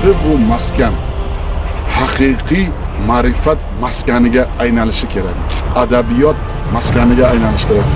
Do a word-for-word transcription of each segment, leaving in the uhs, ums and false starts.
Bu maskan haqiqiy ma'rifat maskaniga aylanishi kerak. Adabiyot maskaniga aylanishi kerak.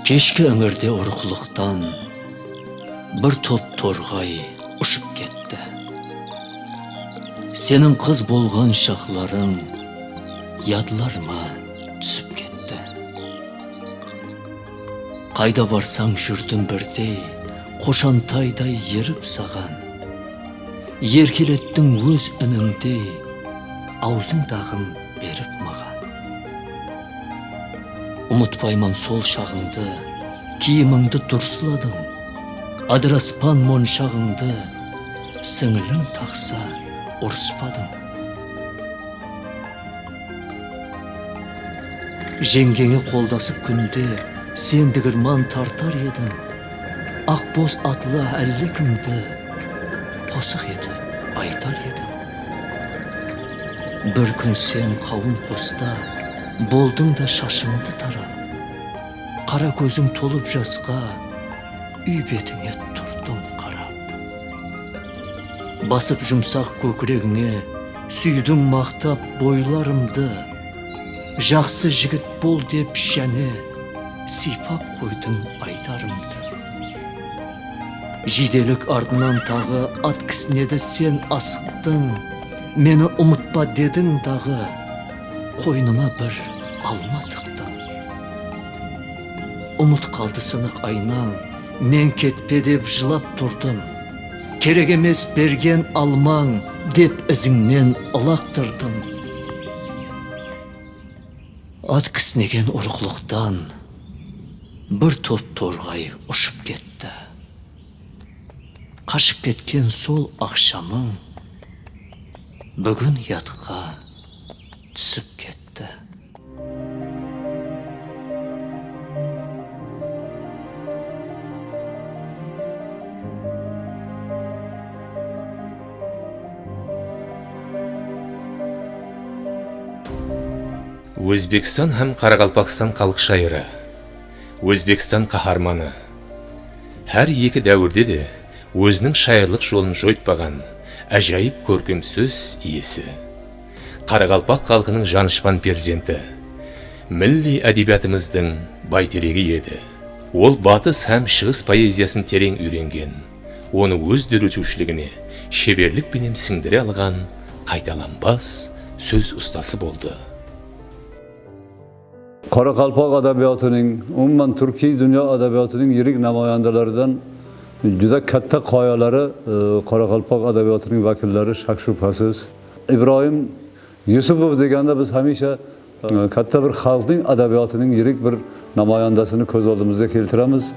Keshki ińirde urıqlıqtan bir top torǵay ushıp ketti. Seniń qız bolǵan shaqlarıń yadlarıma túsip ketti. Qayda barsań júrdim birdey, qoshantayday erip saǵan. Erkelettiń óz inińdey, awzıńdaǵın berip maǵan. Umıtpayman sol shaǵıńdı, kiyimińdi durısladıń. Adıraspan monshaǵıńdı, sińliń taqsa, urıspadıń. Jeńgeńe qoldasıp kúnde sen digirman tartar ediń. Aq boz atlı állekimdi qosıq etip aytar ediń. Bir kún sen qawın qosta boldıń da shashıńdı tarap. Qara kóziń tolıp jasqa, úy betińe turdıń qarap. Basıp jumsaq kókiregińe, súydiń maqtap boylarımdı. Jaqsı jigit bol dep jáne, sıypap qoydıń aydarımdı. Jiydelik artınan taǵı at kisinedi sen asıqtıń, meni umıtpa dediń daǵı, qoynıma bir alma tıqtıń. Umıt qaldı sınıq aynań, men ketpe dep jılap turdım. Kerek emes bergen almań dep izińnen ılaqtırdım. At kisinegen urıqlıqtan bir top torǵay ushıp ketti. Qashıp ketken sol aqshamıń búgin yadqa túsip ketti. Ózbekstan hám Qaraqalpaqstan xalıq shayırı, Ózbekstan qaharmanı. Hár eki dáwirde de óziniń shayırlıq jolın joytpaǵan ájayıp kórkem sóz iyesi. Qaraqalpaq xalqınıń janıshpan perzenti, milliy ádebiyatımızdıń bayteregi edi. Ol Batıs hám Shıǵıs poeziyasın tereń úyrengen, onı óz dóretiwshiligine sheberlik penen sińdire alǵan qaytalanbas sóz ustası boldı. Qoraqalpoq adabiyotining, umuman, turkiy dunyo adabiyotining yirik namoyandalaridan juda katta qoyalari, e, qoraqalpoq adabiyotining vakillari, shak-shubhasiz. Ibroyim Yusupov deganda biz hamisha, e, katta bir xalqning adabiyotining yirik bir namoyandasini ko'z oldimizga keltiramiz.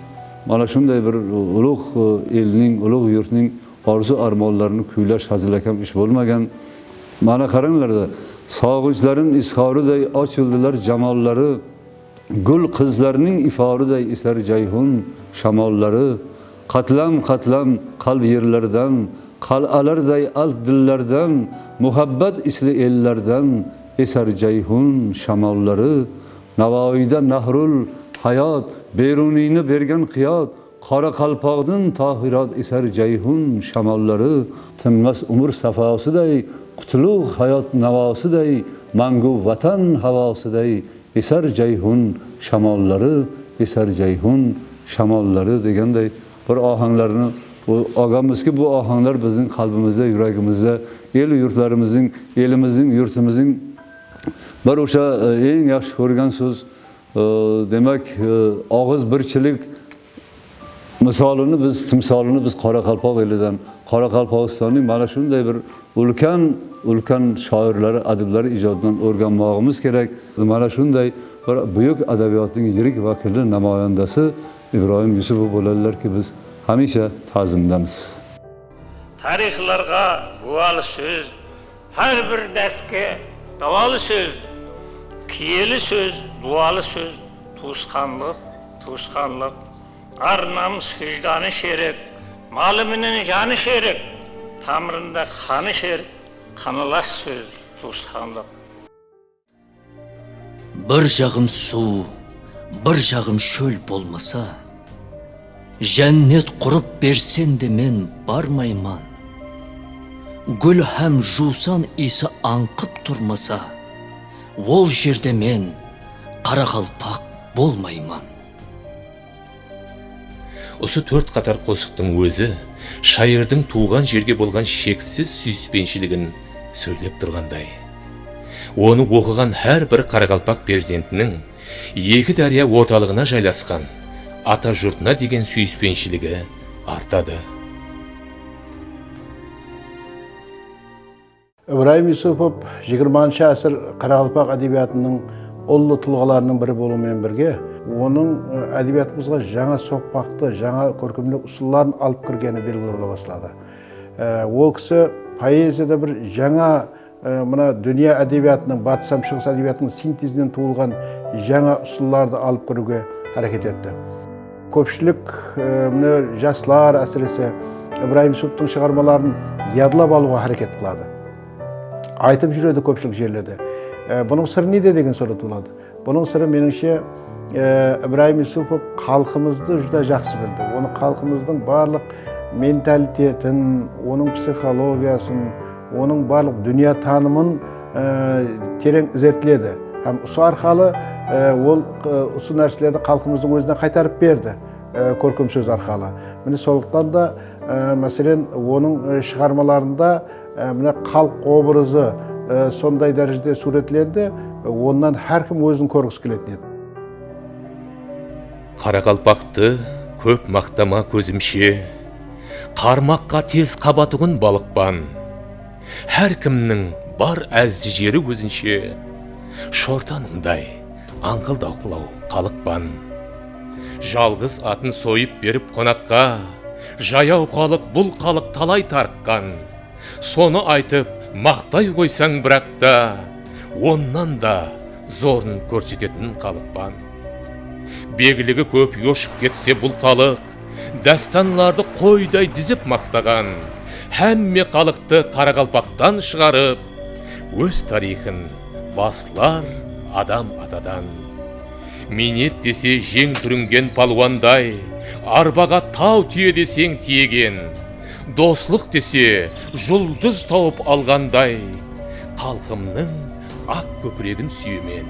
Mana shunday bir ulug', e, elning, ulug' yurtning orzu-armonlarini kuylash hazilakam ish bo'lmagan. Mana qaranglarda, sog'inchlarim izhoriday ochildilar jamollari, gul qizlarning iforiday esar Jayhun shamollari, qatlam-qatlam qalb yerlardan, qal'alarday alp dillardan, muhabbat isli ellardan esar Jayhun shamollari, Navoiyda nahrul hayot, Beruniyni bergan qiyot, Qoraqalpoqdin tohirot esar Jayhun shamollari, tinmas umr safosiday, qutlug' hayot navosiday, mangu Vatan havosiday esar Jayhun shamollari, esar Jayhun shamollari deganday bir ohanglarni, u, olganmizki, bu ohanglar bizning qalbimizda, yuragimizda, el-yurtlarimizning, elimizning, yurtimizning bir o'sha, e, eng yaxshi ko'rgan so'z, e, demak, e, og'izbirchilik misolini biz, timsolini biz Qoraqalpoq elidan, Qoraqalpog'istonning mana shunday bir ulkan, ulkan shoirlari, adiblari ijodidan o'rganmog'imiz kerak. Mana shunday bir buyuk adabiyotning yirik vakili, namoyandasi Ibroyim Yusupov bo'ladilarki, biz hamisha ta'zimdamiz. Tariyxlarǵa Duwalı sóz, hár bir dártke dawalı sóz, kiyeli sóz, duwalı sóz, tuwısqanlıq, tuwısqanlıq. Ar-namıs, hújdanı sherik, malı menen janı sherik, tamırında qanı sherik, qanalas sóz, tuwısqanlıq. Bir jaǵım suw, bir jaǵım shól bolmasa, jánnet qurıp berseń de men barmayman. Gúl hám juwsan iyisi ańqıp turmasa, ol jerde men qaraqalpaq bolmayman. Usı tórt qatar qosıqtıń ózi shayırdıń tuwǵan jerge bolǵan sheksiz súyispenshiligin sóylep turǵanday. Onı oqıǵan hár bir qaraqalpaq perzentiniń eki dárya ortalıǵına jaylasqan ata jurtına degen súyispenshligi artadı. Ibrayım Yusupov jigirmanshı ásir qaraqalpaq ádebiyatınıń ullı tulǵalarınıń biri bolıw menen birge, onıń, e, ádebiyatımızǵa jańa soqpaqtı, jańa kórkemlik usılların alıp kirgeni belgili bola basladı. E, ol kisi poeziyada bir jańa, e, mına dúnya ádebiyatınıń, batıs hám shıǵıs ádebiyatınıń sintezinen tuwılǵan jańa usıllardı alıp kiriwge háreket etti. Kópshilik, e, mine, jaslar, ásirese, Ibrayım Yusupovtıń shıǵarmaların yadlap alıwǵa háreket qıladı. Aytıp júredi kópshilik jerlerde. E, bunıń sırı nede degen soraw tuwıladı. Bunıń sırı, menińshe, e, Ibrayım Yusupov xalqımızdı júdá jaqsı bildi. Onı xalqımızdıń barlıq mentalitetin, onıń psixologiyasın, onıń barlıq dúnya tanımın, e, tereń izertledi. Hám usı arqalı, e, ol, e, usı nárselerdi xalqımızdıń ózine qaytarıp berdi, e, kórkem sóz arqalı. Mine, sonlıqtan da, e, máselen, onıń, e, shıǵarmalarında, e, mine, xalıq obrazı, e, sonday dárejede súwretlendi, e, onnan hár kim ózin kórgisi keletin edi. Qaraqalpaqtı kóp maqtama kózimshe, qarmaqqa tez qabatuǵın balıqpan. Hár kimniń bar ázzi jeri ózinshe, shortanımday ańqıldawıqlaw xalıqpan. Jalǵız atın soyıp berip qonaqqa, jayaw xalıq, bul xalıq talay tarıqqan. Sonı aytıp maqtay qoysań biraqta, onnan da zorın kórsetetin xalıqpan. Begligi kóp joshıp ketse bul xalıq, dástanlardı qoyday dizip maqtaǵan, hámme xalıqtı qaraqalpaqtan shıǵarıp, óz tariyxın baslar adam atadan. Miynet dese jeń túringen palwanday, arbaǵa taw túye deseń tiyegen. Doslıq dese juldız tawıp alǵanday, xalqımnıń aq kókiregin súyemen.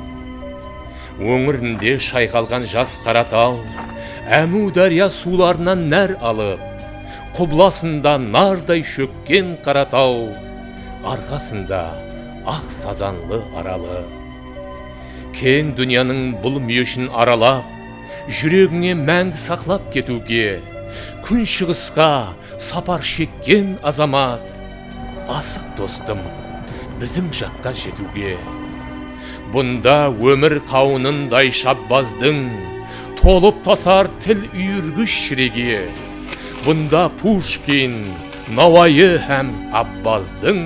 Óńirinde shayqalǵan jas Qarataw, Ámiwdárya suwlarınan nár alıp, qublasında narday shókken Qarataw, arqasında aq sazanlı Aralı. Keń dúnyanıń bul múyeshin aralap, júregińe máńgi saqlap ketiwge, kúnshıǵısqa sapar shekken azamat, asıq dostım, biziń jaqqa jetiwge. Bunda ómir qawınınday shabbazdıń, tolıp tasar til úyirgish shiregi. Bunda Pushkin, Nawayı hám Abbazdıń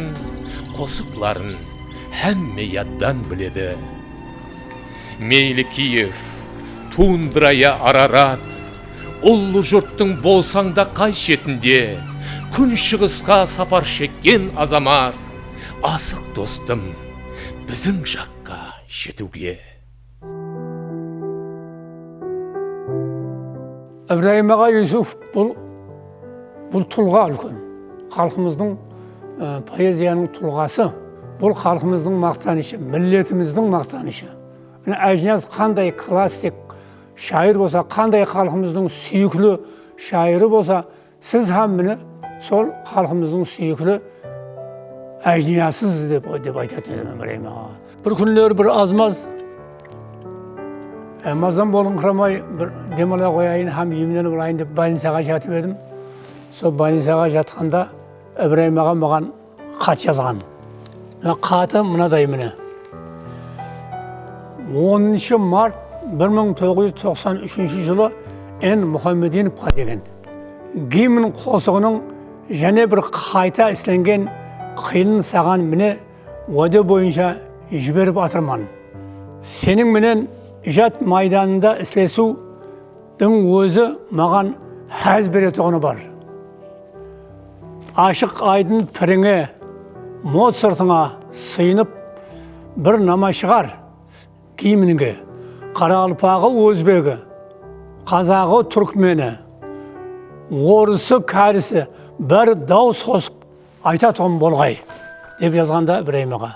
qosıqların hámme yaddan biledi. Meyli Kiyev, tundra ya Ararat, ullı jurttıń bolsań da qay shetinde, kúnshıǵısqa sapar shekken azamat, asıq dostım, biziń jaqqa jetiwge. Ibrayım aǵa Yusupov bul, bul tulǵa úlken. Xalqımızdıń, e, poeziyanıń tulǵası. Bul xalqımızdıń maqtanıshı, milletimizdiń maqtanıshı. Mine, Ájiniyaz qanday klassik shayır bolsa, qanday xalqımızdıń súyikli shayırı bolsa, siz hám mine sol xalqımızdıń súyikli Ájiniyazsız dep, dep aytatın edim Ibrayım aǵa. Bir kúnleri bir azmaz, e, mazam bolıńqıramay bir dem ala qoyayın hám emlenip alayın dep bolnicaǵa jatıp edim. Sol bolnicaǵa jatqanda Ibrayım aǵa maǵan xat jazǵan. Mına xatı mınaday mine. Onınshı mart bir mıń toǵız júz toqsan úshinshi jılı N. Muhammedonovqa degen. Gimn qosıǵınıń jáne bir qayta islengen Qıyının saǵan mine wáde boyınsha jiberip atırman. Seniń menen ijad maydanında islesiwdiń ózi maǵan ház beretuǵını bar. Ashıq aydın pirińe, Mocartıńa sıyınıp bir nama shıǵar. Gimnge qaraqalpaǵı, ózbegi, qazaǵı, túrkmeni, orısı, kárisi bári dawıs qosıp aytatuǵın bolǵay, dep jazǵanda Ibrayım aǵa.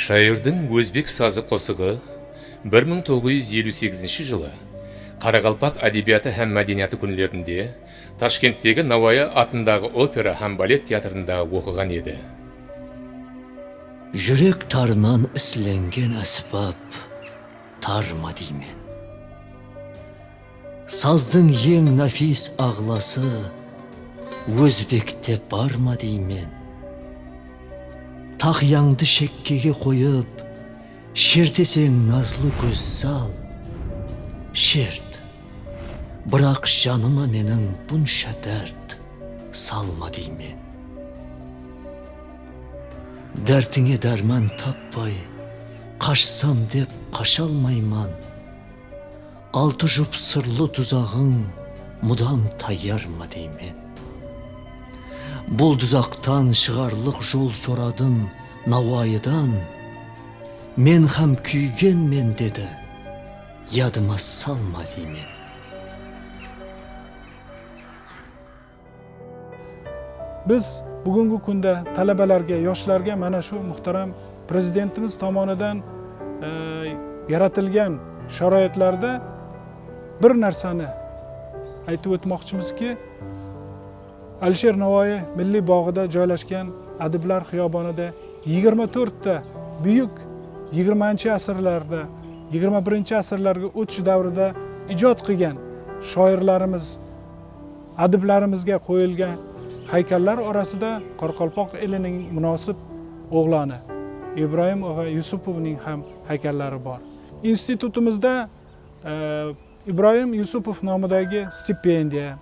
Shayırdıń Ózbek sazı qosıǵı bir mıń toǵız júz eliw segizinshi jılı Qaraqalpaq ádebiyatı hám mádeniyatı kúnlerinde Tashkenttegi Nawayı atındaǵı opera hám balet teatrında oqıǵan edi. Júrek tarınan islengen ásbap tar ma deymen. Sazdıń eń náfis aǵlası ózbekte bar ma deymen. Taqıyańdı shekkege qoyıp, sherteseń, nazlı gózzal, shert. Biraq janıma meniń bunsha dárt salma deymen. Dártińe dárman tappay, qashsam dep qashalmayman. Altı jup sırlı duzaǵıń mudam tayar ma deymen. Bul duzaqtan shıǵarlıq jol soradım Nawayıdan. Men hám kúygenmen dedi, yadıma salma deymen. Biz bugungi kunda talabalarga, yoshlarga mana shu muhtaram Prezidentimiz tomonidan, e, yaratilgan sharoitlarda bir narsani aytib o'tmoqchimizki, Alisher Navoiy Milliy bog'ida joylashgan Adiblar xiyobonida yigirma to'rtta buyuk yigirmanchi asrlarda, yigirma birinchi asrlarga o'tish davrida ijod qilgan shoirlarimiz, adiblarimizga qo'yilgan haykallar orasida qoraqalpoq elining munosib o'g'loni Ibroyim og'a Yusupovning ham haykallari bor. Institutimizda, e, Ibroyim Yusupov nomidagi stipendiya,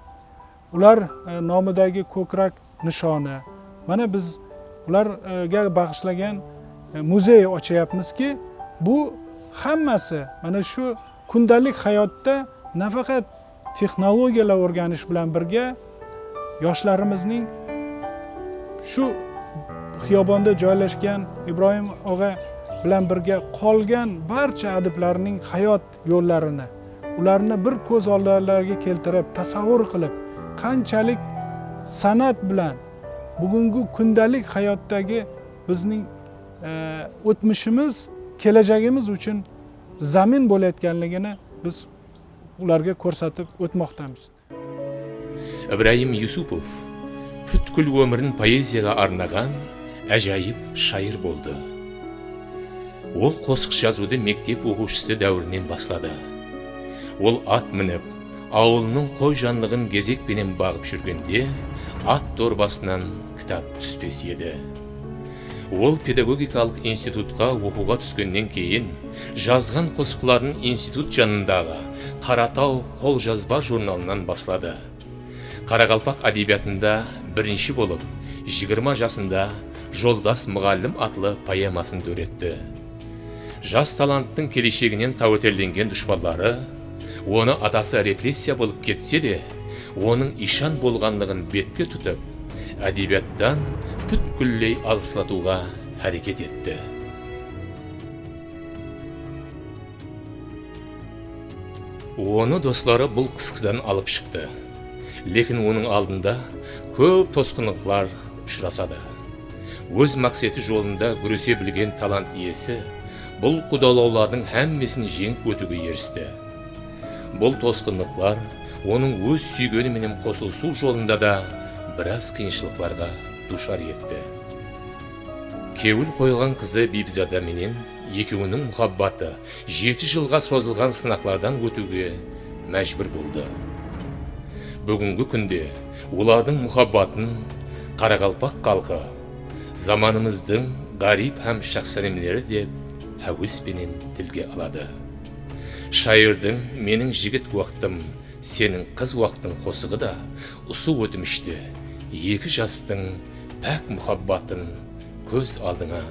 ular, e, nomidagi ko'krak nishoni. Mana biz ularga bag'ishlagan, e, muzey ochyapmizki, bu hammasi mana shu kundalik hayotda nafaqat texnologiyalar o'rganish bilan birga, yoshlarimizning shu xiyobonda joylashgan Ibroyim og'a bilan birga qolgan barcha adiblarning hayot yo'llarini, ularni bir ko'z oldilariga keltirib, tasavvur qilib, qanchalik san'at bilan bugungi kundalik hayotdagi bizning, e, o'tmishimiz, kelajagimiz uchun zamin bo'layotganligini biz ularga ko'rsatib o'tmoqdamiz. Ibrayım Yusupov pútkil ómirin poeziyaǵa arnaǵan ájayıp shayır boldı. Ol qosıq jazıwdı mektep oqıwshısı dáwirinen basladı. Ol at minip, awılınıń qoy janlıǵın gezek penen baǵıp júrgende, at dorbasınan kitap túspes edi. Ol pedagogikalıq institutqa oqıwǵa túskennen keyin, jazǵan qosıqların institut janındaǵı Qarataw qoljazba jurnalınan basladı. Qaraqalpaq ádebiyatında birinshi bolıp, jigirma jasında Joldas muǵallim atlı poemasın dóretti. Jas talanttıń kelesheginen qáweterlengen dushpanları onı atası repressiya bolıp ketse de, onıń iyshan bolǵanlıǵın betke tutıp, ádebiyattan pútkilley alıslatıwǵa háreket etti. Onı dosları bul qısqıdan alıp shıqtı. Lekin onıń aldında kóp tosqınlıqlar, ushırasadı. Óz maqseti jolında gúrese bilgen talant iyesi bul qudalawlardıń hámmesin jeńip ótiwge eristi. Bul tosqınlıqlar onıń óz súygeni menen qosılısıw jolında da biraz qıyınshılıqlarǵa dushar etti. Kewil qoyǵan qızı Biybizada menen ekewiniń muhabbatı jeti jılǵa sozılǵan sınaqlardan ótiwge májbúr boldı. Búgingi kúnde olardıń muhabbatın qaraqalpaq xalqı zamanımızdıń ǵáriyp hám shaxsánemleri dep háwes penen tilge aladı. Shayırdıń Meniń jigit waqtım, seniń qız waqtıń qosıǵı da usı ótmishti, eki jastıń pák muhabbatın kóz aldıńa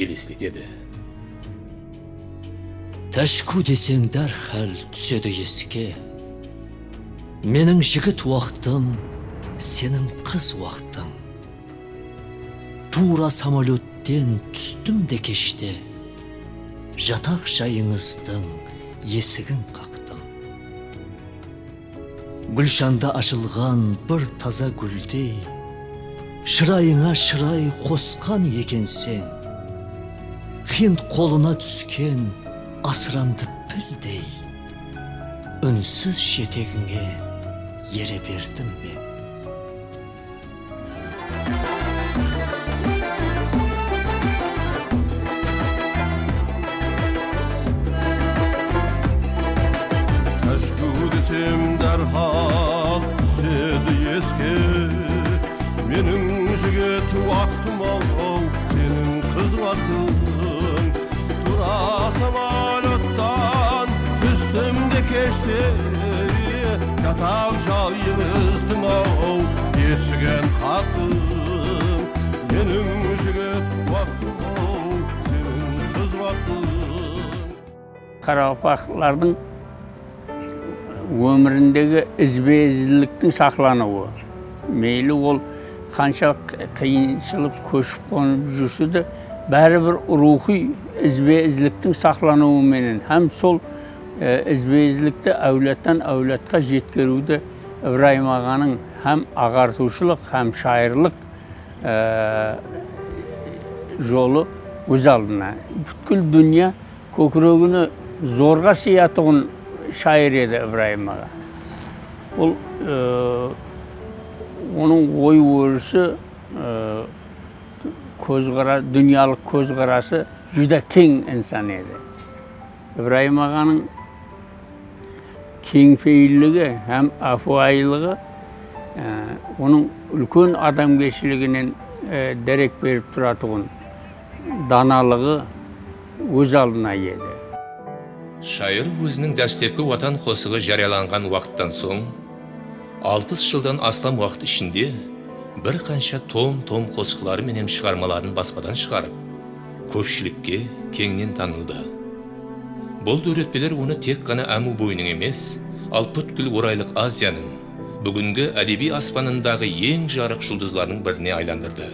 elesletedi. Táshku deseń dárhál túsedi eske. Meniń jigit waqtım, seniń qız waqtıń. Tuwra samolyotten tústim de keshte, jataq jayıńızdıń esigin qaqtım. Gúlshanda ashılǵan bir taza gúldey, shırayıńa shıray qosqan ekenseń. Hind qolına túsken asırandı pildey, únsiz jetegińe ere berdim men. Táshku desem dárhal túsedi eske. Meniń jigit waqtım-aw, seniń qız waqtıń. Tuwra samolyottan tústim de keshte, jataq jayıńızdıń-aw esigin qaqtım. Meniń jigit waqtım-aw, seniń qız waqtıń. Qaraqalpaqlardıń ómirindegi izbe-izliktiń saqlanıwı, meyli ol qansha qı-, qıyınshılıq, kóship-qonıp júrse de, báribir ruwxıy izbe-izliktiń saqlanıwı menen hám sol, e, izbe-izlikti áwladtan áwladqa jetkeriwdi Ibrayım aǵanıń hám aǵartıwshılıq, hám shayırlıq, e, jolı óz aldına. Pútkil dúnya kókiregine zorǵa sıyatuǵın shayır edi Ibrayım aǵa. Bul, e, onıń oy-órisi, e, kózqara-, dúnyalıq kózqarası júdá keń insan edi. Ibrayım aǵanıń keńpeyilligi hám ápiwayılıǵı, e, onıń úlken adamgershiliginen, e, derek berip turatuǵın danalıǵı óz aldına edi. Shayır óziniń dáslepki Watan qosıǵı járiyalanǵan waqıttan soń, alpıs jıldan aslam waqıt ishinde bir qansha tom-tom qosıqları menen shıǵarmaların baspadan shıǵarıp, kópshilikke keńnen tanıldı. Bul dóretpeler onı tek ǵana Ámiwboyınıń emes, al pútkil Oraylıq Aziyanıń, búgingi ádebiy aspanındaǵı eń jarıq juldızlarınıń birine aylandırdı.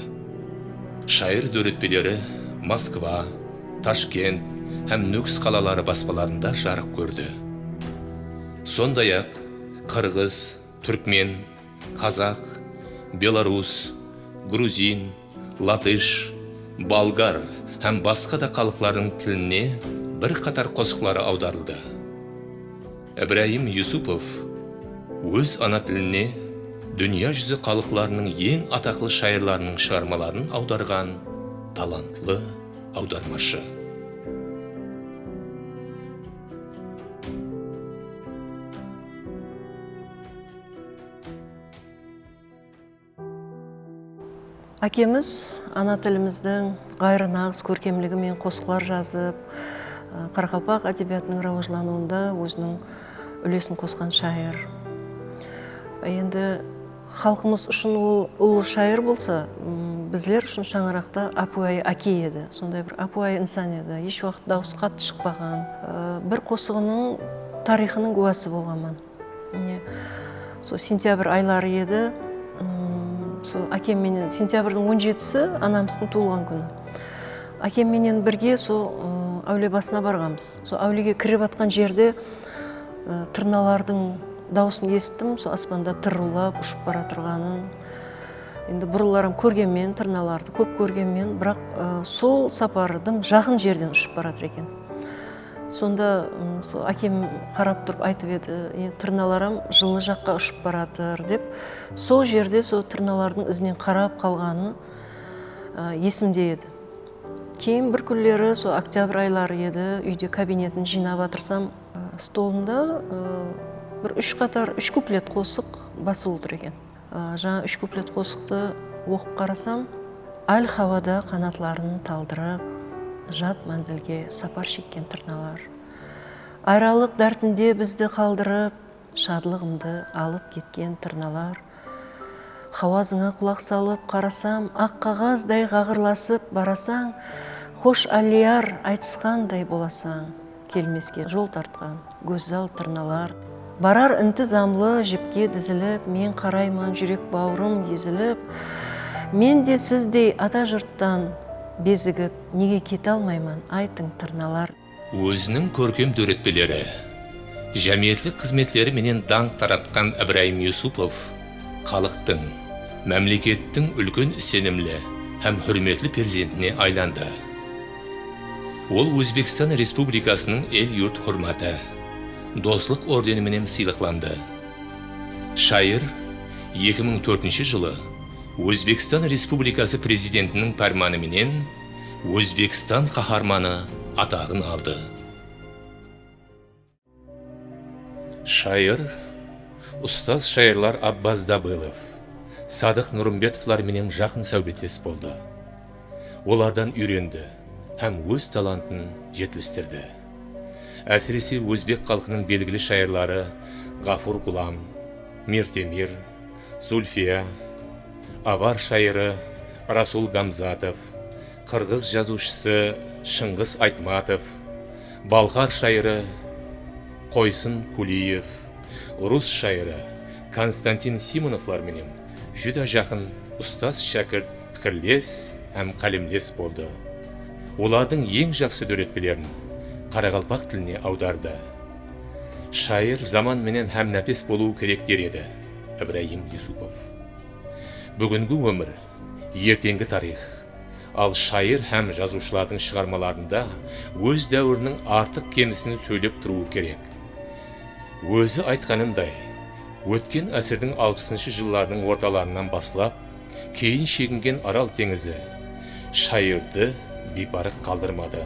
Shayır dóretpeleri Moskva, Tashkent hám Nókis qalaları baspalarında jarıq kórdi. Sonday-aq, qırǵız, túrkmen, qazaq, belorus, gruzin, latısh, bolgar hám basqa da xalıqlardıń tiline bir qatar qosıqları awdarıldı. Ibrayım Yusupov óz ana tiline dúnya júzi xalıqlarınıń eń ataqlı shayırlarınıń shıǵarmaların awdarǵan talantlı awdarmashı. Ákemiz ana tilimizdiń ǵayrı naǵıs kórkemligi menen qosıqlar jazıp, ı, qaraqalpaq ádebiyatınıń rawajlanıwında óziniń úlesin qosqan shayır. Endi xalqımız ushın ol ullı shayır bolsa, ım, bizler ushın shańaraqta ápiwayı áke edi. Sonday bir ápiwayı insan edi. Hesh waqıt dawısı qattı shıqpaǵan. I, bir qosıǵınıń tariyxınıń gúwası bolǵanman. Mine, sol sentyabr ayları edi. Im, sol ákem menen, sentyabrdiń on jetisi anamızdıń tuwılǵan kúni. Ákem menen birge sol, ı, áwle basına barǵanbız. Sol áwlege kirip atqan jerde, ı, tırnalardıń dawısın esittim, sol aspanda tırıwlap ushıp baratırǵanın. Endi burınlar hám kórgenmen tırnalardı, kóp kórgenmen, biraq, ı, sol saparı dım jaqın jerden ushıp baratır eken. Sonda, ım, sol ákem qarap turıp aytıp edi, "E, tırnalar hám jıllı jaqqa ushıp baratır," dep. Sol jerde sol tırnalardıń izinen qarap qalǵanı, ı, esimde edi. Keyin bir kúnleri, sol oktyabr ayları edi, úyde kabinetin jıynap atırsam, ı, stolında, ı, bir úsh qatar, úsh kuplet qosıq basıp otır eken. I, jańa úsh kuplet qosıqtı oqıp qarasam, ál hawada qanatların taldırıp, jat mánzilge sapar shekken tırnalar. Ayralıq dártinde bizdi qaldırıp, shadlıǵımdı alıp ketken tırnalar. Hawazıńa qulaq salıp qarasam, aq qaǵazday ǵaǵırlasıp barasań, xosh aliyar aytısqanday bolasań. Kelmeske jol tartqan gózzal tırnalar. Barar intizamlı jipke dizilip, men qarayman, júrek-bawırım ezilip. Men de sizdey ata jurttan bezigip, nege kete almayman, aytıń, tırnalar. Óziniń kórkem dóretpeleri, jámiyetlik xızmetleri menen dańq taratqan Ibrayım Yusupov xalıqtıń, mámlekettiń úlken isenimli hám húrmetli perzentine aylandı. Ol Ózbekstan Respublikasınıń El-Yurt Húrmati, Doslıq ordeni menen sıylıqlandı. Shayır eki mıń tórtinshi jılı Ózbekstan Respublikası Prezidentiniń pármanı menen Ózbekstan Qaharmanı ataǵın aldı. Shayır ustaz shayırlar Abbaz Dabılov, Sadıq Nurımbetovlar menen jaqın sáwbetles boldı. Olardan úyrendi hám óz talantın jetilistirdi. Ásirese, ózbek xalqınıń belgili shayırları Ǵafur Ǵulam, Mirtemir, Zulfiya, avar shayırı Rasul Gamzatov, qırǵız jazıwshısı Shıńǵıs Aytmatov, balqar shayırı Qoysın Kuliyev, rus shayırı Konstantin Simonovlar menen júdá jaqın ustaz-shákirt pikirles hám qálemles boldı. Olardıń eń jaqsı dóretpelerin qaraqalpaq tiline awdardı. Shayır zaman menen hámnápes bolıwı kerek der edi Ibrayım Yusupov. Búgingi ómir, erteńgi tariyx. Al shayır hám jazıwshılardıń shıǵarmalarında óz dáwiriniń artıq-kemisin sóylep turıwı kerek. Ózi aytqanınday, ótken ásirdiń alpısınshı jıllarınıń ortalarınan baslap, keyin shegingen Aral teńizi shayırdı biyparıq qaldırmadı.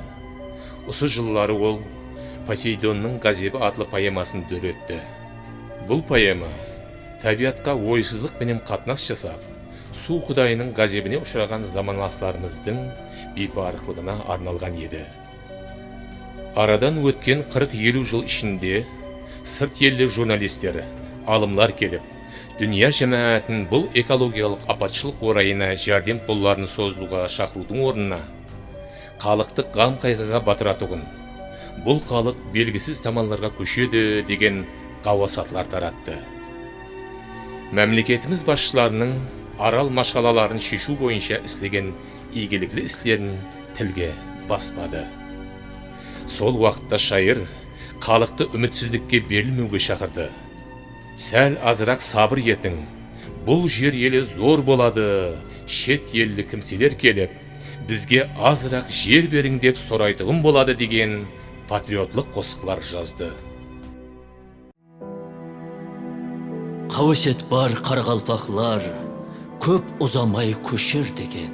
Usı jılları ol Poseydonnıń ǵázebi atlı poemasın dóretti. Bul poema tábiyatqa oysızlıq penen qatnas jasap, suw qudayınıń ǵázebine ushıraǵan zamanlaslarımızdıń biyparıqlıǵına arnalǵan edi. Aradan ótken qırq-eliw jıl ishinde sırt elli jurnalistler, alımlar kelip, dúnya jámáátin bul ekologiyalıq apatshılıq orayına járdem qolların sozıwǵa shaqırıwdıń ornına, xalıqtı ǵam-qayǵıǵa batıratuǵın, bul xalıq belgisiz tamanlarǵa kóshedi degen ǵawasatlar tarattı. Mámleketimiz basshılarınıń Aral mashqalaların sheshiw boyınsha islegen iygilikli islerin tilge baspadı. Sol waqıtta shayır xalıqtı úmitsizlikke berilmewge shaqırdı. Sál azıraq sabır etiń, bul jer ele zor boladı, shet elli kimseler kelip, bizge azıraq jer beriń dep soraytuǵın boladı degen patriotlıq qosıqlar jazdı. Qáweset bar qaraqalpaqlar, kóp uzamay kósher degen.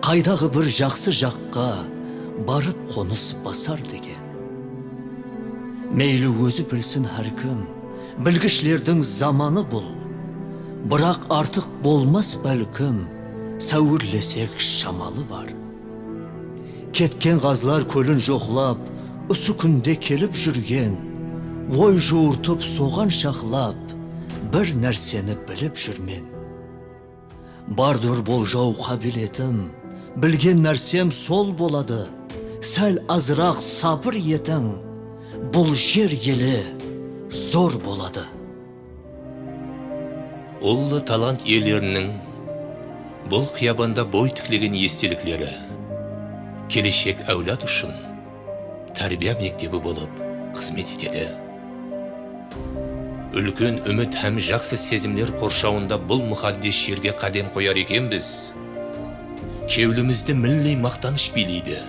Qaydaǵı bir jaqsı jaqqa barıp qonıs basar degen. Meyli ózi bilsin hár kim, bilgishlerdiń zamanı bul. Biraq artıq bolmas bálkim, sáwirlesek shamalı bar. Ketken ǵazlar kólin joqlap, usı kúnde kelip júrgen, oy juwırtıp soǵan shaqlap, bir nárseni bilip júrmen. Bardur boljaw qábiletim, bilgen nársem sol boladı. Sál azıraq sabır etiń, bul jer ele zor boladı. Ullı talant iyeleriniń bul qıyabanda boy tiklegen estelikleri keleshek áwlad ushın tárbiya mektebi bolıp xızmet etedi. Úlken úmit hám jaqsı sezimler qorshawında bul muqaddes jerge qádem qoyar ekenbiz, kewlimizdi milliy maqtanısh biyleydi.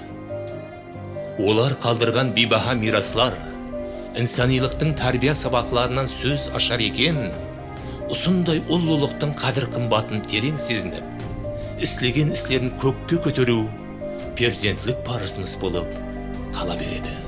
Olar qaldırǵan biybaha miyraslar insanıylıqtıń tárbiya sabaqlarınan sóz ashar eken, usınday ullılıqtıń qádir-qımbatın tereń sezinip, islegen islerin kókke kóteriw perzentlik parızımız bolıp qala beredi.